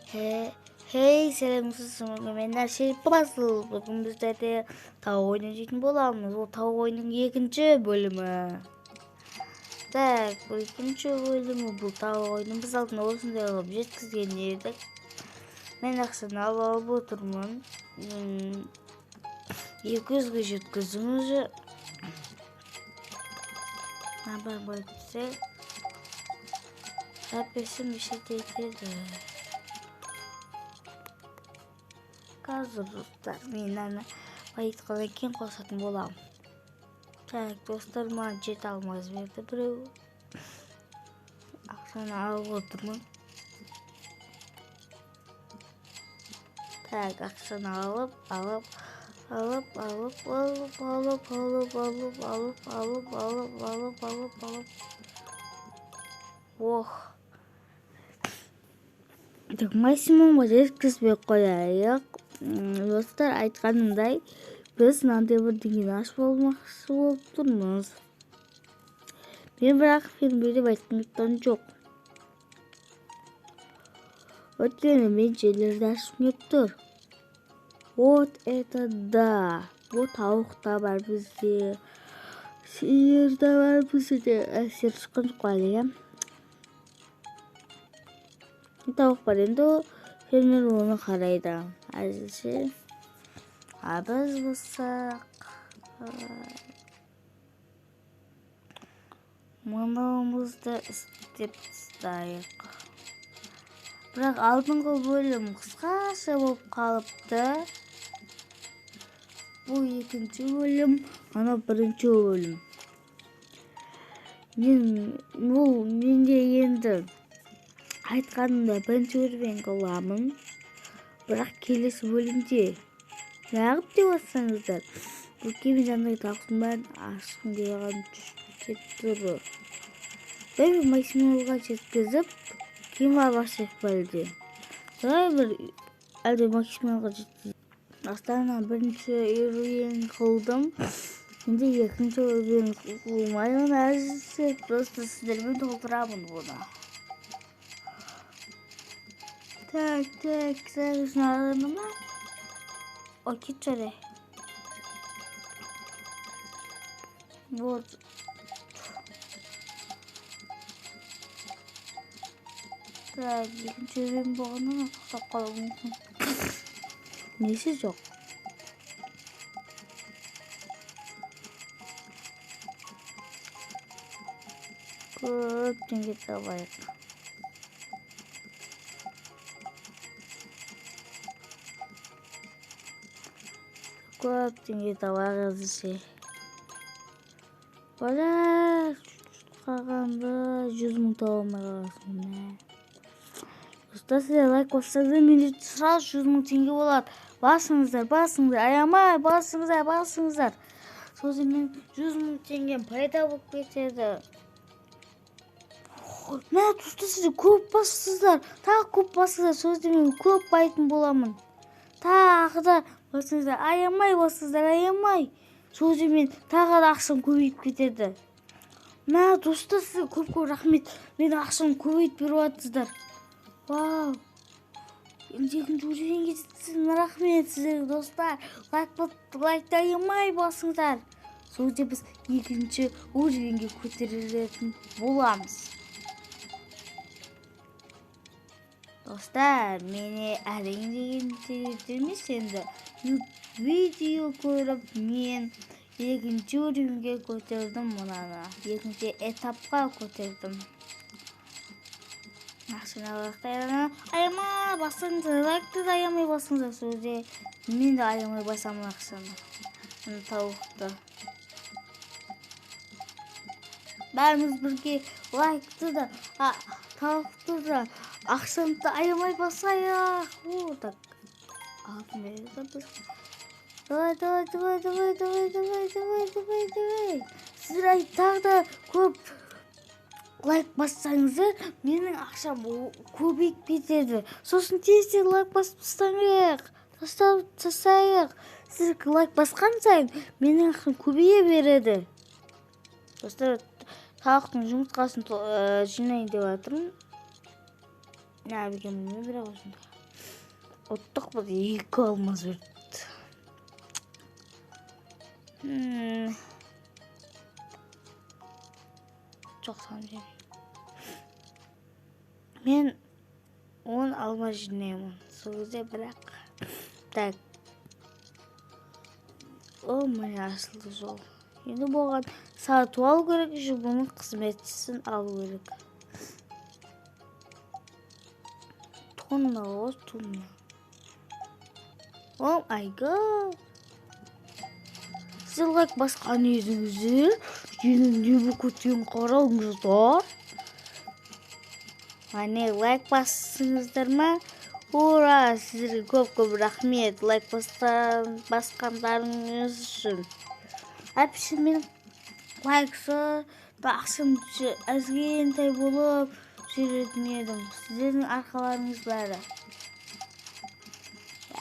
Hey, сәлеметсіз бе, мен Нәрсе Пазл. Бүгін біздерде тауық ойыны жейтін боламыз. Ол тауық ойынның екінші бөлімі. Так, бұл екінші бөлімі, бұл тауық ойыны біз алдын осындай қылып жеткізген едік. Мен ақшаны алып отырмын. 200-ге жеткіздім уже. Набар бойынша әріптесім етеді. Қазір, достар, мен ана байытқаннан кейін қосатын боламын. Так, достар, маған 7 алмаз берді біреу. Ақшаны алып отырмын. Так, ақшаны алып, алып, алып, алып, алып, алып, алып, алып, алып, алып, алып, алып, алып, алып. Ох. Так, максимумға жеткізбей қояйық. Достар, айтқанымдай, біз мынандай бірдеңені ашып алмақшы болып тұрмыз. Мен бірақ фермер деп айтқым келген жоқ. Өйткені мен жерлерді ашқым келіп тұр. Вот это да! Бұл тауық та бар бізде. Сиыр да бар бізде. Сиыр шыққан жоқ қой әлі, иә? Тауық бар енді, фермер оны қарайды. Әзірше. А біз болсақ, мынауымызды істеп тастайық. Бірақ алдыңғы бөлім қысқаша болып қалыпты. Бұл екінші бөлім, анау бірінші бөлім. Бұл менде енді айтқанымда бірінші бөліммен қыламын. Бірақ келесі бөлімде неғып деп отырсаңыздар, бұл кеме жанындағы тауықтың бәрін ашқым келген кетіп тұр. Бір максималға жеткізіп, кеме алып әлде. Давай бір әлде максималға жеткізіп. Астана бірінші уровень қылдым. Енді екінші уровень қылмаймын әзірше, просто сіздермен толтырамын оны. Так, так, так, шынарыны ма? Окей, жарай. Вот. Так, екінші уровень болғаннан тоқтап қалуым мүмкін. Несі жоқ? Көп теңге табайық. Көп теңге табайық әзірше. Бала, қалғанда 100 мың таба алмай қаласың, мә. Достар, сіздер лайк бассаңыздар, менде сразу 100 мың теңге болады. Басыңыздар, басыңыздар, аямай, басыңыздар, басыңыздар. Сосын мен 100 мың теңгем пайда болып кетеді. Мә, достар, сіздер көп бассыздар, тағы көп бассыздар, сосын мен көп байытын боламын. Тағы да басыңыздар, аямай басыңыздар, аямай. Сосын мен тағы да ақшам көбейіп кетеді. Мә, достар, сізге көп-көп рахмет. Менің ақшам көбейіп беріп жатсыздар. Вау. Енді екінші уровеньге жетсін. Рахмет сіздерге, достар. Лайкты аямай басыңыздар. Сол жерде біз екінші уровеньге көтерілетін боламыз. Достар, мені әрең деген емес енді. Видео көріп, мен екінші уровеньге көтердім мынаны. Екінші этапқа көтердім. Ақшаны алайық. Аямай басыңыздар, лайкты да аямай басыңыздар. Сол жерде мен де аямай басамын ақшаны. Мына тауықты. Бәріміз бірге лайкты да, тауықты да, ақшаны да аямай басайық. О, так. Алтын береді біз. Давай, давай, давай, давай, давай, давай, давай, давай, давай. Сіздер тағы да көп лайк бассаңыздар, менің ақшам көбейіп кетеді. Сосын тез-тез лайк басып тастаңыз. Тастайық. Сіздер лайк басқан сайын менің ақшам көбейе береді. Достар, тауықтың жұмыртқасын жинайын деп жатырмын. Нә, білген білмеймін, бірақ осында. Ұттық біз, 2 алмаз берді. 97. Мен 10 алмаз жинаймын. Сол кезде бірақ. Так. О, міне ашылды жол. Енді болған сатып алу керек, еще бұның қызметшісін алу керек. Тонна, о, тонна. Oh my god. Сіздер лайк басқан едіңіздер. Менің не болып кеткенін қараңыздар. Міне лайк бассыңыздар ма? Ура, сіздерге көп-көп рахмет лайк басқандарыңыз үшін. Әпіші мен лайксы ақшам азгентай болып жүретін едім. Сіздердің арқаларыңыз бәрі.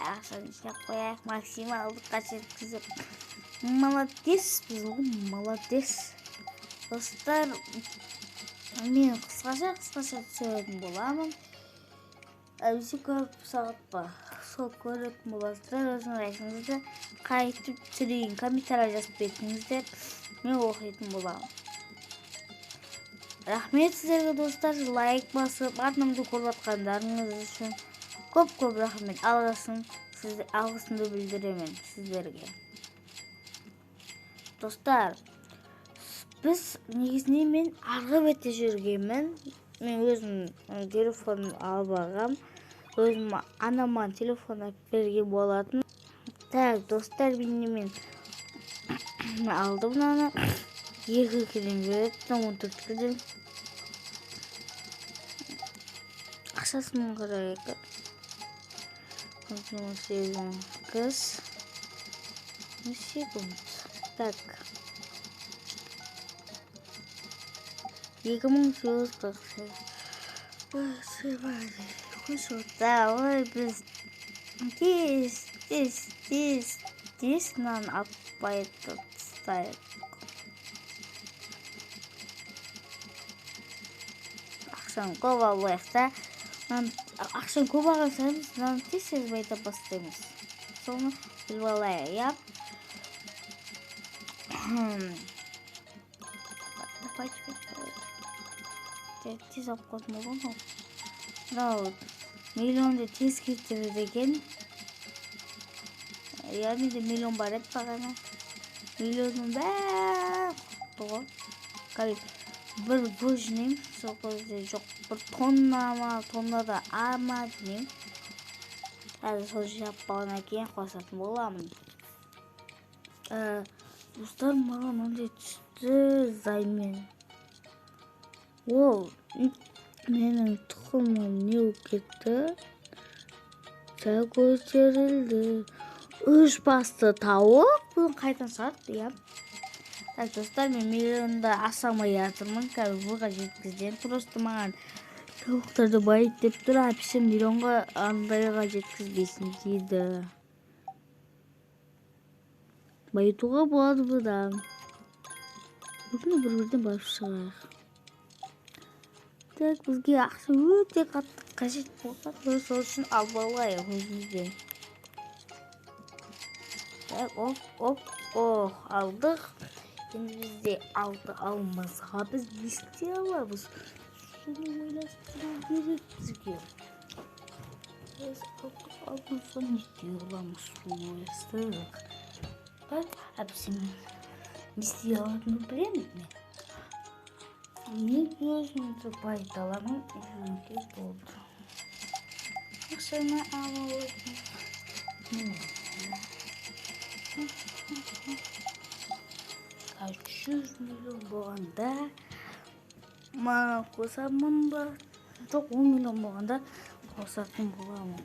Ақшаны жинап қояйық, максималдыққа жеткізіп. Молодец біз ғой, молодец. Достар, мен қысқаша түсіретін боламын. Әбісі көп сағат па? Сол көретін боласыздар, өзіңіз айтыңыздар, қайтып түсірейін, комментарий жазып кетіңіздер, мен оқитын боламын. Рахмет сіздерге, достар, лайк басып, арнамды көріп жатқандарыңыз үшін көп-көп рахмет. Алғысымды білдіремін сіздерге. Достар, біз негізінен мен арғы бетте жүргенмін. Мен өзім телефон алып алғам. Өзім анама телефон алып берген болатын. Так, достар, мен алдым мынаны. 2 келем береді, 14 келем. Ақшасы мың қырық екі. Он сегіз. Секунд. Так. 2848. Ой, біз тез, тез, тез, тез мынаны алып байытып тастайық. Ақшаны көп алайық та. Ақшаны көп алған сайын біз мынаны тез-тез байыта бастаймыз. Соны біліп алайық, иә? Тез алып қойдым ғой мынау. Мынау миллионды тез кетіреді екен. Иә, менде миллион бар еді бағана. Миллионның бәрі құртты ғой. Қазір бір В жинаймын, сол кезде жоқ, бір тонна ма, тоннада А ма жинаймын. Қазір сол жинап болғаннан кейін қосатын боламын. Достар, маған мынандай түсті займен. Ол менің тұқымым не болып кетті? Сәл көтерілді. 3 басты тауық бүгін қайтадан шығады, иә. Так, достар, мен миллионды аса алмай жатырмын. Қазір В-ға жеткіземін. Просто маған тауықтарды байыт деп тұр, әпіші миллионға андайға жеткізбесін дейді. Байытуға болады бұдан. Бүгін бір-бірден барып шығайық. Так, бізге ақша өте қатты қажет болған, сол үшін алып алайық өзімізбен. Так, оп, оп, ох, алдық. Енді бізде 6 алмазға біз не істей аламыз? Соны ойластыру керек бізге. Біз 6 алмазға не істей аламыз? Соны ойластырайық. Так, әбісі мен не істей алатынымды білемін мен. Мен өзімді байыта аламын, үйреуге болды. Ақшаны алып алайын. 100 миллион болғанда маған қосамын ба? Жоқ, 10 миллион болғанда қосатын боламын.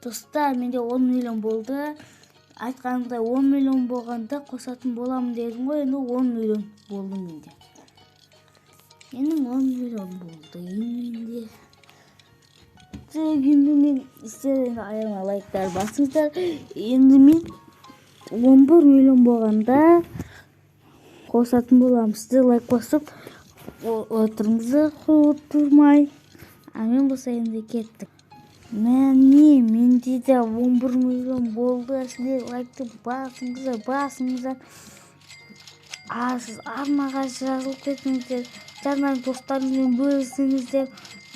Достар, менде 10 миллион болды. Айтқанымдай 10 миллион болғанда қосатын боламын дедім ғой, енді 10 миллион болды менде. Менің 10 миллион болды менде. Енді мен сіздер енді аяғыма лайктар басыңыздар. Енді мен 11 миллион болғанда қосатын боламын. Сіздер лайк басып отырыңыздар, отырмай. А мен болса енді кеттік. Міне, менде де 11 миллион болды. Сіздер лайкты басыңыздар, басыңыздар. А сіз арнаға жазылып кетіңіздер, жаңа достарыңызбен бөлісіңіздер.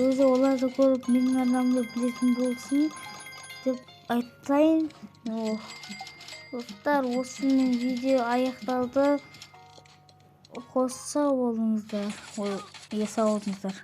Өзі олар да көріп, менің арнамды білетін болсын деп айтайын. О, достар, осымен видео аяқталды. Қош, сау болыңыздар. Ой, сау болыңыздар.